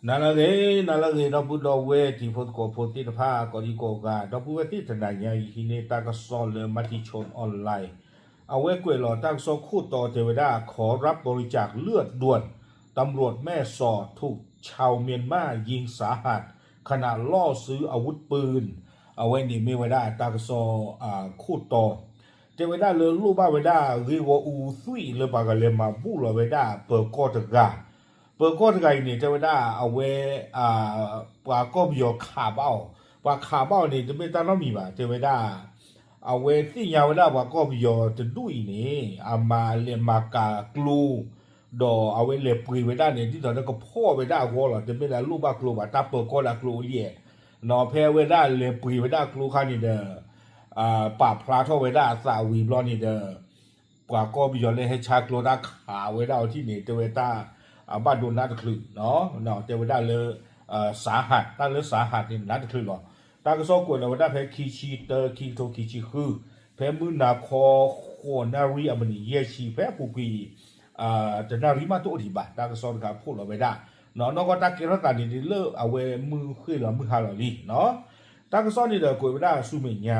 နၤလၢအဂ့ၤ နၤလၢအဂ့ၤ ဒီပုၢ်ဒီဝဲၢ်တံၤဖိသကိးဖိသ့ၣ်တဖၣ် ကိးဒံကိးဂၤ ဒီပုၢ်ဝဲၢ်သ့ၣ်တနၤညါအံၤ ဟံးန့ၢ်တၢ်ကစီၣ်လၢ Matichon Online အဝဲကွဲးလီၤတၢ်ကစီၣ်ခိၣ်တီတဲဝဲဒၣ် ขอรับบริจาคเลือดด่วน ตำรวจแม่สอดถูกชาวเมียนมายิงสาหัสขณะล่อซื้ออาวุธปืน အဝဲန့ၣ်မ့ၢ်ဝဲဒၣ်တၢ်ကစီၣ်ခိၣ်တီ တဲဝဲဒၣ်လၢလိၣ်ဘၣ်ဝဲဒၣ်ဂ့ၢ်ဂီၢ်အူသွံၣ်လၢပှၤကလဲၤမၤဘူၣ်လီၤဝဲဒၣ်ပၢၤကီၢ်တဂၤ, ပၢၤကီၢ်တဂၤအံၤန့ၣ် တဲဝဲဒၣ်အဝဲ ပှၤကီၢ်ပယီၤခးဘၣ်အီၤ, ပှၤခးဘၣ်အီၤန့ၣ် တမ့ၢ်တၢ်နီတမံၤဘၣ် တဲဝဲဒၣ် အဝဲသ့ၣ်ညါဝဲဒၣ်ပှၤကီၢ်ပယီၤတဒူၣ်အံၤန့ၣ် အမၤလဲၤမၤကၤကျိ ဒီးအဝဲလဲၤပှ့ၤဝဲဒၣ်န့ၣ် ဒ်သိးဒီးကဖီၣ်ဝဲဒၣ်အဂီၢ်လီၤ. တမ့ၢ်လၢအလိၣ်ဘၣ်ကျိဘၣ် တၢ်ပၢၤကီၢ်ဒီးကျိအိၣ်လံ, ဖဲအဝဲဒၣ်လဲၤပှ့ၤဝဲဒၣ်ကျိအခါန့ၣ်ဒီး ပာ်ဖျါထီၣ်ဝဲဒၣ်အသးဝံၤဘျီန့ၣ်ဒီး ပှၤကီၢ်ပယီၤလၢဟဲဆါကျိတၢ်ခးဝဲဒၣ်အီၤထံၣ်န့ၣ် တဲဝဲတၢ် ဘၣ်ဒိနးတချုး, တဲဝဲဒၣ်လၢ สาหัส တၢ်လၢ สาหัส န့ၣ် နးတချုးလီၤ. တၢ်ကစီၣ်ကွဲးလီၤဝဲဒၣ်ဖဲခံဆံတၢ ခံကထိခံဆံဃု ဖဲမုၢ်နၤခီ ဃိးနၣ်ရံၣ်အမံးနံးယဲၢ်ဆံ ဖဲအပူၤကွံာ် တနၣ်ရံၣ်မးတအိၣ်ဒံးဘၣ် တၢ်ကစီၣ်တခါဖီၣ်လီၤဝဲဒၣ်, နီၢ်ကီၢ်တၢ်ကဲထီၣ်သးန့ၣ်ဒ်လၢအဝဲမုၢ်ဃ့ၢ်လီၤမုၢ်ဟါလီၤလံ. တၢ်ကစီၣ်န့ၣ်ဒီးကွဲးဝဲဒၣ်ဆူမဲာ်ညါ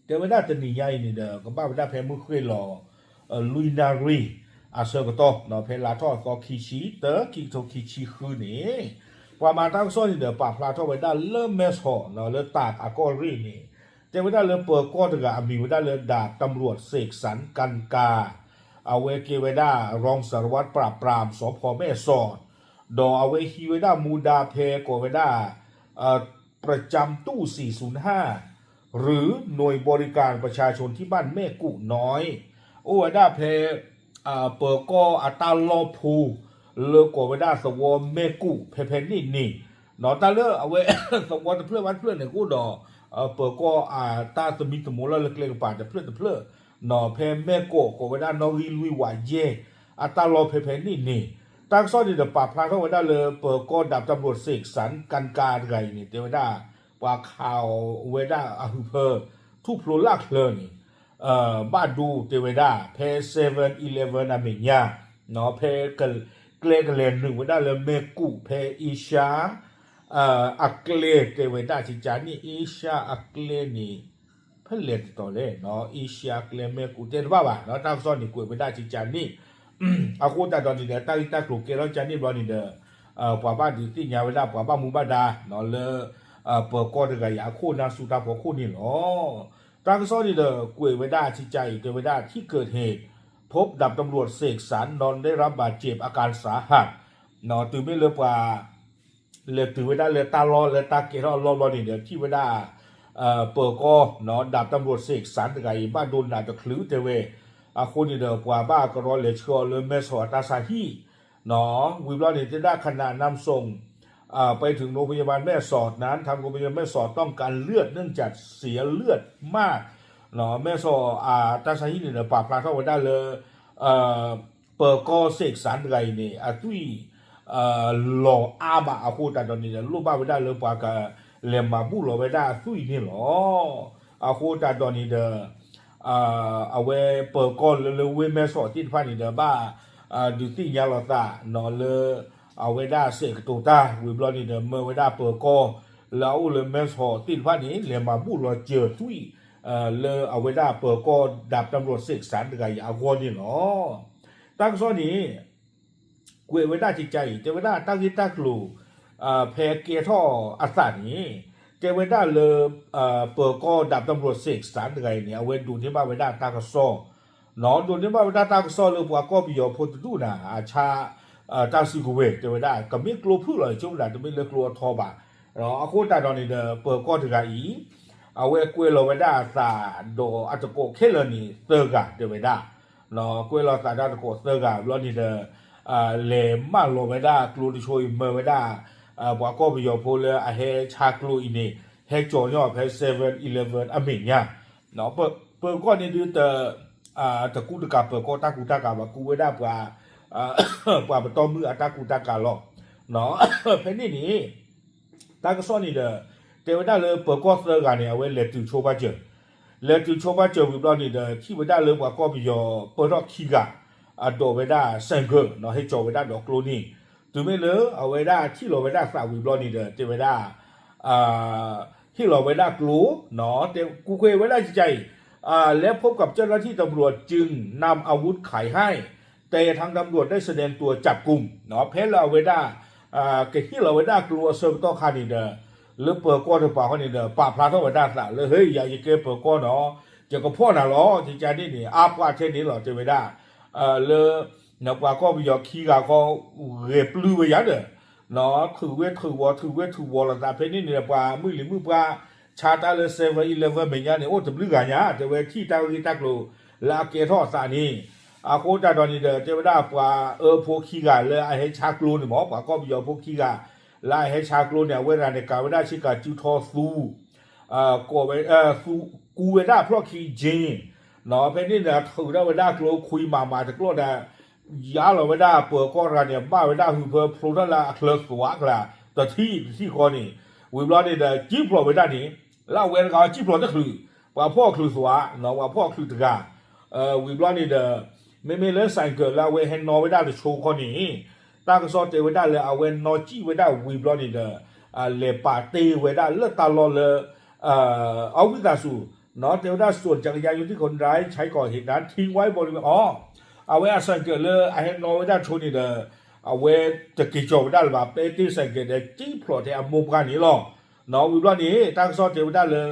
တဲဝဲဒၣ်တနံၤညါအံၤန့ၣ်ဒီး ကဘၣ်ဝဲဒၣ်ဖဲမုၢ်ဃ့ၢ်လီၤ လွံၢ်နၣ်ရံၣ်အဆၢကတီၢ် ဖဲလါထီၣ်အသီခံဆံတၢ ခံကထိခံဆံဃုန့ၣ် ပှၤမၤတၢ်ကစီၣ်န့ၣ်ဒီး ပာ်ဖျါထီၣ်ဝဲဒၣ်လၢမဲၢ်ဆီး လၢတၢးအကီၢ်ရ့ၣ်န့ၣ် တဲဝဲဒၣ်လၢပၢၤကီၢ်တဂၤအမံၤဝဲဒၣ်လၢ ดาบตำรวจเสกสรร กันกา အဝဲကဲဝဲဒၣ် รองสารวัตรปราบปราม สภ แม่สอด ဒီးအဝဲဟံးဝဲဒၣ်မူဒါဖဲကိးဝဲဒၣ် ประจำตู้ สี่ศูนย์ห้า หรือหน่วยบริการประชาชนที่บ้านแม่กุน้อย အိၣ်ဝဲဒၣ်ဖဲ ပၢၤကီၢ်အတၢ်လီၢ်ဖိ လၢကိးဝဲဒၣ်သဝီမဲၢ်ကူးဖဲဖဲန့ၣ်န့ၣ်, တၢ်လၢအဝဲ သဝီတဖျၢၣ်ဘၣ်တဖျၢၣ်န့ၣ် ကအိၣ်ဒီး ပၢၤကီၢ်အတၢ်သမံသမိးလၢကျဲကပၤတဖျၢၣ်တဖျၢၣ်, ဖဲမဲၢ်ကိးကိးဝဲဒၣ်နီၣ်ဂံၢ်လွံၢ်ဝးယဲၢ် အတၢ်လီၢ်ဖဲဖဲန့ၣ်န့ၣ်, တၢ်ကစီၣ်န့ၣ်ဒီးပာ်ဖျါထီၣ်ဝဲဒၣ်လၢပၢၤကီၢ် ดาบตำรวจเสกสรร กันกา တဂၤအံၤန့ၣ် တဲဝဲဒၣ် ပှၤခးအီၤဝဲဒၣ်အဟၢဖၢ ထူၣ်ဖျိလၢ်ချၢန့ၣ် ဘၣ်ဒိတဲဝဲဒၣ် ဖဲ seven eleven အမဲာ်ညါ ဖဲ ကျဲကလဲၤနုာ်ဝဲဒၣ်လၢမဲၢ်ကူးဖဲအ့ရှါ အကျဲတဲဝဲဒၣ်ကကန့ၣ် အ့ရှါအကျဲန့ၣ် ဖဲလဲၣ်တတီၤလဲၣ် အ့ရှါအကျဲမဲၢ်ကူးတဲတဘၣ်ဘၣ် တၢ်ကစီၣ်န့ၣ်ကွဲးဝဲဒၣ်ကကန့ၣ် အဃိသတးဒီးန့ၣ်ဒီး တၢ်ဂ့ၢ်တၢ်ကျိၤကဲထီၣ်ကန့ၣ်ဘျီန့ၣ်ဒီး ပှၤဘၣ်ဒုးသ့ၣ်ညါဝဲဒၣ် ပှၤဘၣ်မူဘၣ်ဒါ လၢ ပၢၤကီၢ်တဂၤအံၤအခိၣ်အနၢ်ဆူတၢ်ဖီခိၣ်န့ၣ်လီၤ. တၢ်ကစီၣ်န့ၣ်ဒီးကွဲးဝဲဒၣ်ကကအံၤ တဲဝဲဒၣ် ที่เกิดเหตุ พบดาบตำรวจเสกสรร นอนได้รับบาดเจ็บอาการสาหัส တုၤမ့ၢ်လၢပှၤ လဲၤတုၤဝဲဒၣ်လၢတၢ်လီၢ်လၢတၢ်ကဲထီၣ်အလီၢ်ဘျီန့ၣ်ဒီး ထံၣ်ဝဲဒၣ် ပၢၤကီၢ် ဒၣ်တၢ်မိၣ်စ့းစၣ်တဂၤအံၤ ဘၣ်ဒိနးတချုးတဲဝဲ, အဃိန့ၣ်ဒီး ပှၤဘၣ်ကရီလဲၤဆှၢအီၤလၢမဲၢ်ဆီးအတၢ်ဆါဟံၣ်, ဝံၤဘျီန့ၣ် တဲဒၣ် ขณะนำส่ง ไปถึงโรงพยาบาลแม่สอดนั้น ทางโรงพยาบาลแม่สอดต้องการเลือด เนื่องจากเสียเลือดมาก မဲၢ်ဆီးအတၢ်ဆါဟံၣ်န့ၣ်ဒီး ပာ်ဖျါထီၣ်ဝဲဒၣ်လၢ ပၢၤကီၢ်စ့းစၣ်တဂၤအံၤန့ၣ် အသွံၣ် လီၤအါမးအဃိသတးဒီးန့ၣ်ဒီး လိၣ်ဘၣ်ဝဲဒၣ်လၢပှၤကလဲၤမၤဘူၣ်လီၤဝဲဒၣ်အသွံၣ်န့ၣ်လီၤ. အဃိသတးဒီးန့ၣ်ဒီး အဝဲပၢၤကီၢ်လၢလၢဝ့ၢ်မဲၢ်ဆီးသ့ၣ်တဖၣ်န့ၣ်ဒီး ဘၣ်ဒုးသ့ၣ်ညါလီၤသးနီၤလၢ အဝဲဒၣ်စဲးကတိၤတၢ်ဝံၤဘျီန့ၣ်ဒီး မၢဝဲဒၣ်ပၢၤကီၢ်လၢအအိၣ်လၢမဲၢ်ဆီးသ့ၣ်တဖၣ်န့ၣ် လဲၤမၤဘူၣ်လီၤစၢၤသွံၣ် လၢအဝဲဒၣ်ပၢၤကီၢ်ဒၣ်တၢ်မိၣ်စ့းစၣ်တဂၤအံၤအဂီၢ်န့ၣ်လီၤ. တၢ်ကစီၣ်န့ၣ် ကွဲးဝဲဒၣ်ကကါအံၤ တဲဝဲဒၣ်တၢ်ဂ့ၢ်တၢ်ကျိၤ ဖဲကဲထီၣ်အသးန့ၣ် တဲဝဲဒၣ်လၢ ပၢၤကီၢ်ဒၣ်တၢ်မိၣ်စ့းစၣ်တဂၤအံၤန့ၣ် အဝဲဒိးန့ၢ်ဘၣ်ဝဲဒၣ်တၢ်ကစီၣ် ဒိးန့ၢ်ဘၣ်ဝဲဒၣ်တၢ်ကစီၣ်လၢပှၤကီၢ်ပယီၤဖိတဒူၣ်နၤ အဆါ တၢ်စုကဝဲၤ တဲဝဲဒၣ် ကမ့ၢ်ကျိဖုၣ်လီၤဆိကမိၣ်ဒၣ် တမ့ၢ်လၢကျိအထီဘၣ်. အဃိသတးဒီးန့ၣ်ဒီး ပၢၤကီၢ်တဂၤအံၤ အဝဲကွဲးလီၤဝဲဒၣ်အသးဒီးအတကိးခဲလၢာ်န့ၣ်သၢဂၤ တဲဝဲဒၣ် ကွဲးလီၤသးဒီးတကိးသၢဂၤဘျီန့ၣ်ဒီး လဲၤမၢလီၤဝဲဒၣ်ကျိတဆိအံၤ မၢဝဲဒၣ် ပှၤကီၢ်ပယီၤဖိလၢအဟဲဆါကျိအံၤန့ၣ် ဟဲကၠီၤန့ၢ်အီၤဖဲ seven eleven အမဲာ်ညါ ပၢၤကီၢ်န့ၣ်ဒုး တကူတကးပၢၤကီၢ်တၢ်ကူတၢ်ကၤဘၣ် ကူဝဲဒၣ်ပှၤ ပှၤပတီၢ်မုၢ်အတၢ်ကူတၢ်ကၤလီၤ. ဖဲန့ၣ်န့ၣ် တၢ်ကစီၣ်န့ၣ်ဒီး တဲဝဲဒၣ်လၢပၢၤကီၢ်သၢဂၤန့ၣ် အဝဲလဲၤတုၤဆိပာ်စၢၤ လဲၤတုၤဆိပာ်စၢၤဝံၤဘျီန့ၣ်ဒီး ထံၣ်ဝဲဒၣ်လၢပှၤကီၢ်ပယီၤပၢၢ်ထီၣ်ခံဂၤ အဒိးဝဲဒၣ် ဆိုင်ကယ် ဟဲကၠီၤဝဲဒၣ်ဒီးကျိန့ၣ် တုၤမ့ၢ်လၢအဝဲဒၣ်ထံၣ်လီၤဝဲဒၣ်သးဝံၤဘျီန့ၣ်ဒီး တဲဝဲဒၣ် ဟ့ၣ်လီၤဝဲဒၣ်ကျိ တဲကူၣ်ခွဲးဝဲဒၣ်ကကါအံၤ และพบกับเจ้าหน้าที่ตำรวจจึงนำอาวุธไขให้ แต่ทางตำรวจได้แสดงตัวจับกุม ဖဲလၢအဝဲဒၣ် ကဟ့ၣ်လီၤဝဲဒၣ်ကျိအဆၢကတီၢ်ခါန့ၣ်ဒီး လၢပၢၤကီၢ်တပၤဃီန့ၣ်ဒီး ပာ်ဖျါထီၣ်ဝဲဒၣ်သးလၢ ဟ့ ယၤယကဲပၢၤကီၢ်နီၤ ယကဖီၣ်နၤလီၤ ကကါန့ၣ်န့ၣ် အါပှၤထဲန့ၣ်လီၤ တဲဝဲဒၣ် လၢ ပှၤကီၢ်ပယီၤခံဂၤဃီ ဂဲၤပျုၢ်ဝဲယၤဒီး ထုးဝဲထုးဝီၤ ထုးဝဲထုးဝီၤလိာ်သးဖဲန့ၣ်န့ၣ်ဒီး ပှၤမုၢ်လံၤမုၢ်ပှၢ် ဆါတၢ်လၢ seven eleven မဲာ်ညါန့ၣ် အိၣ်တဘျုးဂၤညါ တဲဝဲထံၣ်တၢ်ဂ့ၢ်တၢ်ကျိၤလၢအကဲထီၣ်အသးန့ၣ် အဃိသတးဒီးန့ၣ်ဒီး တဲဝဲဒၣ်ပှၤအၢဖိခံဂၤလၢအဟဲဆါကျိန့ၣ်မ့ၢ် ပှၤကီၢ်ပယီၤဖိခံဂၤ လၢအဟဲဆါကျိန့ၣ် အဝဲတဂၤန့ၣ် ကၤဝဲဒၣ်ဆ့ကၤစုထီသူ ကိးဝဲ သူ ကူဝဲဒၣ်ဖျီၣ်ခံက့ ဖဲန့ၣ်န့ၣ် ထုးထီၣ်ဝဲဒၣ်ကျိခွံမးမးတကျီၢ်ဒီး ယါလီၤဝဲဒၣ်ပၢၤကီၢ်တဂၤန့ၣ် ဘၣ်ဝဲဒၣ်ဟုးဖၢဖျိထီၣ်လၢအချၢသွးကျါ တထံၣ်တထံၣ်ဃီန့ၣ် ဝံၤဘျီန့ၣ်ဒီး ကံၣ်ဖျိးဝဲဒၣ်န့ၣ် လၢအဝဲတဂၤကံၣ်ဖျိးတချုး ပှၤဖီၣ်ချုးသွး ပှၤဖီၣ်ချုးတဂၤ ဝံၤဘျီန့ၣ်ဒီး မ့မ့ၢ်လၢ ဆိုင်ကယ် လၢအဝဲဟဲနီၣ်ဝဲဒၣ်တဆိခီန့ၣ် တၢ်ကစီၣ်တဲဝဲဒၣ်လၢအဝဲနီၣ်ကံၣ်ဝဲဒၣ်ဝံၤဘျီန့ၣ်ဒီး လဲၤပာ်တ့ၢ်ဝဲဒၣ်လၢတၢ်လီၢ်လၢ အဝံသးစူၤ တဲဝဲဒၣ် ส่วนจักรยานยนต์ที่คนร้ายใช้ก่อเหตุนั้นทิ้งไว้บริเวณ အီၤ အဝဲအ ဆိုင်ကယ် လၢအဟဲနီၣ်ဝဲဒၣ်ဆိန့ၣ်ဒီး အဝဲတက့ၤကၠီၤဝဲဒၣ်လၢၤဘၣ် ပာ်တ့ၢ် ဆိုင်ကယ် ဒီးကံၣ်ဖျိးထဲအမိၢ်ပှၢ်န့ၣ်လီၤ. ဝံၤဘျီန့ၣ် တၢ်ကစီၣ်တဲဝဲဒၣ်လၢ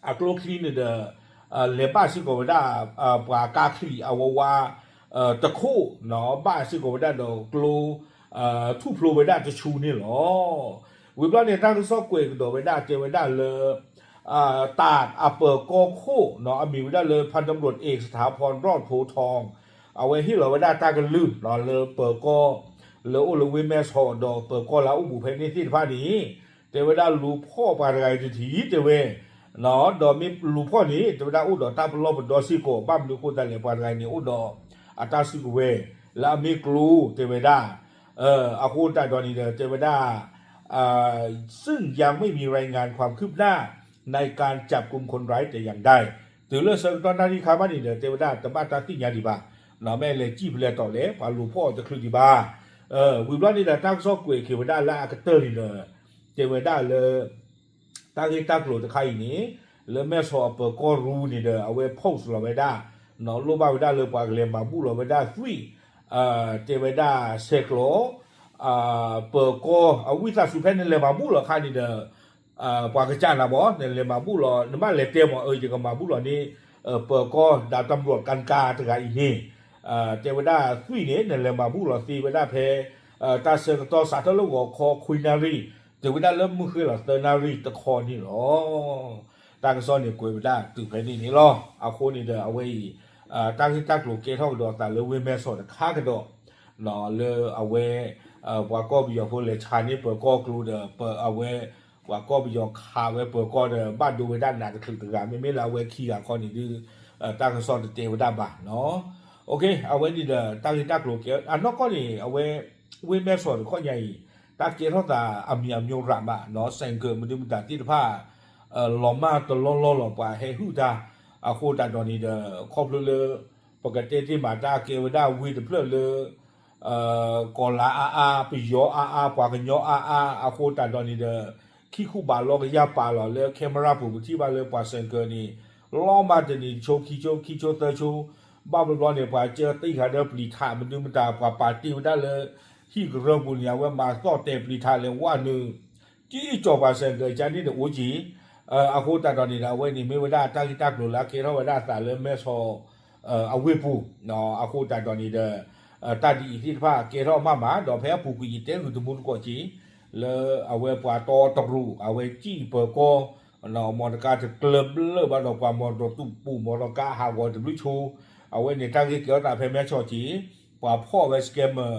အကျိချံန့ၣ်ဒီး လဲၤဘၣ်စ့ၢ်ကီးဝဲဒၣ် ပှၤကါချံးအဝဲဝါ တခိၣ် ဘၣ်စ့ၢ်ကီးဝဲဒၣ်ဒီးကျိ ထူၣ်ဖျိဝဲဒၣ်တဆူန့ၣ်လီၤ. ဝံၤဘျီန့ၣ် တၢ်ကစီၣ်ကွဲးကဒီးဝဲဒၣ်တဲဝဲဒၣ်လၢ တၢ်အပၢၤကီၢ်ခိၣ် အမံၤဝဲဒၣ်လၢ พันตำรวจเอกสถาพร รอดโพธิ์ทอง အဝဲဟ့ၣ်လီၤဝဲဒၣ်တၢ်ကလုၢ်လၢပၢၤကီၢ် လၢအိၣ်လၢဝ့ၢ်မဲၢ်ဆီးဒီးပၢၤကီၢ်လၢအအိၣ်ဘူးဖဲန့ၣ်သ့ၣ်တဖၣ်န့ၣ် တဲဝဲဒၣ်လူၤဖီၣ်ပှၤတဂၤအံၤတထံၣ် တဲဝဲ ဒီးမ့ၢ်လူၤဖီၣ်န့ၣ် တဲဝဲဒၣ်အိၣ်ဒီးတၢ်ပလီၢ်ပဒီစ့ၢ်ကီး ဘၣ်မနုၤအဃိသတးလဲၣ် ပှၤတဂၤအံၤန့ၣ်အိၣ်ဒီး အတၢ်စုကဝဲၤ လၢအမ့ၢ်ကျိ တဲဝဲဒၣ် အဃိသတးဒီးန့ၣ်ဒီး တဲဝဲဒၣ် ซึ่งยังไม่มีรายงานความคืบหน้าในการจับกุมคนร้ายแต่อย่างใด တုၤလၢဆၢကတီၢ်နၣ်ရံၣ်ခါဘၣ်န့ၣ်ဒီး တဲဝဲဒၣ်တဘၣ်တၢ်သ့ၣ်ညါဒံးဘၣ် မ့ၢ်လဲၤစံၣ်ဖဲလဲၣ်တီၤလဲၣ် ပှၤလူၤဖီၣ်အီၤတချုးဒံးဘၣ် ဝံၤဘျီန့ၣ်ဒီး တၢ်ကစီၣ်ကွဲးက့ၤဝဲဒၣ်လၢအကတၢၢ်န့ၣ်ဒီး တဲဝဲဒၣ်လၢ တၢ်ဂ့ၢ်တၢ်ကျိၤတခါအံၤန့ၣ် လၢမဲၢ်ဆီးအပၢၤကီၢ်ရူန့ၣ်ဒီး အဝဲ post လီၤဝဲဒၣ် လိၣ်ဘၣ်ဝဲဒၣ်လၢပှၤကလဲၤမၤဘူၣ်လီၤဝဲဒၣ်သွံၣ် တဲဝဲဒၣ်ဆဲးကျိး ပၢၤကီၢ်အဝံသးစူၤ ဖဲနလဲၤမၤဘူၣ်လီၤခါန့ၣ်ဒီး ပှၤကစၢ်နၤဘၣ် နလဲၤမၤဘူၣ်လီၤ နဘၣ်လဲၤတဲမး အၢ ယကမၤဘူၣ်လီၤန့ၣ် ပၢၤကီၢ် ဒီး ตำรวจ ကါတဂၤအံၤန့ၣ် တဲဝဲဒၣ်သွံၣ်န့ၣ် နလဲၤမၤဘူၣ်လီၤသ့ဝဲဒၣ်ဖဲ တၢ်ဆၢကတီၢ်စးထီၣ်လၢဂီၤခီခွံနၣ်ရံၣ် တုၤဝဲဒၣ်လၢမုၢ်ဃ့လီၤသၢနၣ်ရံၣ်တခီန့ၣ်လီၤ. တၢ်ကစီၣ်န့ၣ်ကွဲးဝဲဒၣ်တုၤဖဲန့ၣ်န့ၣ်လီၤ. အဃိန့ၣ်ဒီးအဝဲအံၤ တၢ်ဂ့ၢ်တၢ်ကျိၤကဲထီၣ်ကဒီးအသးလၢဝ့ၢ်မဲၢ်ဆီးတခါကဒီး လၢအဝဲ ပှၤကီၢ်ပယီၤဖိလဲၤဆါန့ၢ်ပၢၤကီၢ်ကျိဒီး အဝဲ ပှၤကီၢ်ပယီၤခးဝဲပၢၤကီၢ်ဒီး ဘၣ်ဒိဝဲဒၣ်နးတချုးတဂၤ မ့မ့ၢ်လၢအဝဲခံဂၤခီန့ၣ်ဒုး တၢ်ကစီၣ်တတဲဝဲဒၣ်ဘၣ်နီၤ. အဝဲန့ၣ်ဒီး တၢ်ဂ့ၢ်တၢ်ကျိၤကဲ အနီၢ်ကီၢ်န့ၣ် အဝဲ ဝ့ၢ်မဲၢ်ဆီးတခီညါအံၤ တၢ်ကဲထီၣ်သးအမံၤအမျိုးရၣ်မးနီၤ ဆိုင်ကယ် မနုၤမတၤသ့ၣ်တဖၣ် လီၤမၢ်တလီၢ်လီၢ်လီၤ ပှၤဟဲဟုၣ်တၢ် အဃိသတးဒီးန့ၣ်ဒီး ခီဖျိလၢ ပကတဲတ့ၢ်မး တၢ်ကဲဝဲဒၣ်ဝ့ၢ်တဖျၢၣ်လၢ ကီၤလၤအါအါ ပယီၤအါအါ ပှၤကညီအါအါ အဃိသတးဒီးန့ၣ်ဒီး ခံခူဘးလီကယၢ်ပာ်လီၤလၢ camera ပူၤ ပထံၣ်ဘၣ်လၢပှၤဆိုင်ကယ်န့ၣ် လီၤမၢ်တနံၤတဆိ ခံဆိ ခံဆိသၢဆိ ဘၣ်ဘျီဘျီန့ၣ် ပှၤကၢသံခါဒီးပျံၤထး မနုၤမတၤ ပှၤပာ်တ့ၢ်ဝဲဒၣ်လၢ ဟံၣ်ကရၢပူၤန့ၣ် အဝဲမၤသီၣ်တဲာ်ပျံၤထးလဲၤဝဲနုာ် ကံၣ်ကၠီၤပှၤဆိုင်ကယ် ကန့ၣ်တအိၣ်က့ၤ အဃိသတးဒီးန့ၣ်ဒီး အဝဲန့ၣ်မ့ၢ်ဝဲဒၣ်တၢ်ဂ့ၢ်တၢ်ကျိၤလၢအကဲထီၣ်ဝဲဒၣ်အသးလၢမဲၢ်ဆီး အဝ့ၢ်ပူၤ အဃိသတးဒီးန့ၣ်ဒီး တၢ်ဒ်အံၤသ့ၣ်တဖၣ်ကဲထီၣ်မးမး ဒီးဖဲအပူၤကွံာ်ယတဲဂုာ်တမူတကိးက့ၤ လၢအဝဲပှၤတီတရူး အဝဲကံၣ်ပၢၤကီၢ် မီတကါတကျၢၢ်ဘျၢၣ်ဘၣ်ဒီး ပှၤမီတရူးပူၤ မီတကါဟးဂီၤတဘျုးဆိ အဝဲန့ၣ်တၢ်ဂ့ၢ်ကဲထီၣ်သးဖဲမဲၢ်ဆီးက့ၤ ပှၤဖီၣ်ဝဲ scammer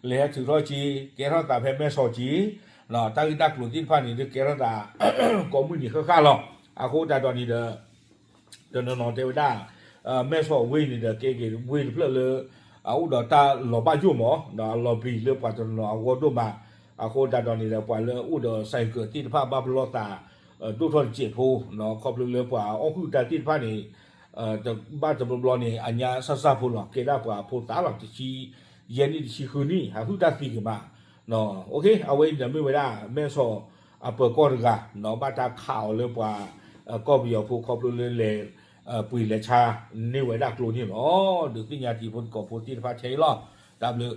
လဲၤဟဲထုးထီၣ်က့ၤ ကဲထီၣ်သးဖဲမဲၢ်ဆီးက့ၤ တၢ်ဂ့ၢ်တၢ်ကျိၤသ့ၣ်တဖၣ်န့ၣ် ဒုးကဲထီၣ်သး ကိးမုၢ်နံၤဃၣ်ဃၣ်လီၤ. အဃိသတးဒီးန့ၣ်ဒီး တနီၤနီၤတဲဝဲဒၣ် မဲၢ်ဆီးဝ့ၢ်န့ၣ်ဒီး ကဲက့ၤဝ့ၢ်တဖျၢၣ်လၢ အအိၣ်ဒီးတၢ်လီၤဘၣ်ယိၣ်မး ဒီးအလီၤပျံၤလၢပှၤတနီၤနီၤအဂီၢ်ဒိၣ်မး အဃိသတးဒီးန့ၣ်ဒီး ပှၤလၢအအိၣ်ဒီးဆိုင်ကယ်သ့ၣ်တဖၣ်ဘၣ်ပလီၢ်သး ဒိၣ်ထီၣ်တစဲးဖိ ခီဖျိလၢပှၤအီၣ်ဟုၣ်တၢ်သ့ၣ်တဖၣ်န့ၣ် ဘၣ်တဘျီဘျီန့ၣ် အညါစၢ်စၢ်ဖိလီၤ ကဲဒၣ်ပှၤဖိသၣ်လီၤ တဆံယဲၢ်နံၣ် တဆံဃုနံၣ် ဟးဟုၣ်တၢ်သံက့ၤမး အဝဲအံၤန့ၣ်မ့ၢ်ဝဲဒၣ် မဲၢ်ဆီးအပၢၤကီၢ်တဂၤ ဘၣ်တၢ်ခးအီၤလၢပှၤ ကီၢ်ပယီၤဖိခီဖျိလၢလဲၤ ပှ့ၤလဲၤဆါန့ၢ်ဝဲဒၣ်ကျိန့ၣ်လီၤ. ဒုးသ့ၣ်ညါတံၤဖိသကိးဖိသ့ၣ်တဖၣ်ခဲအံၤလီၤ. တၢ်ဘျုး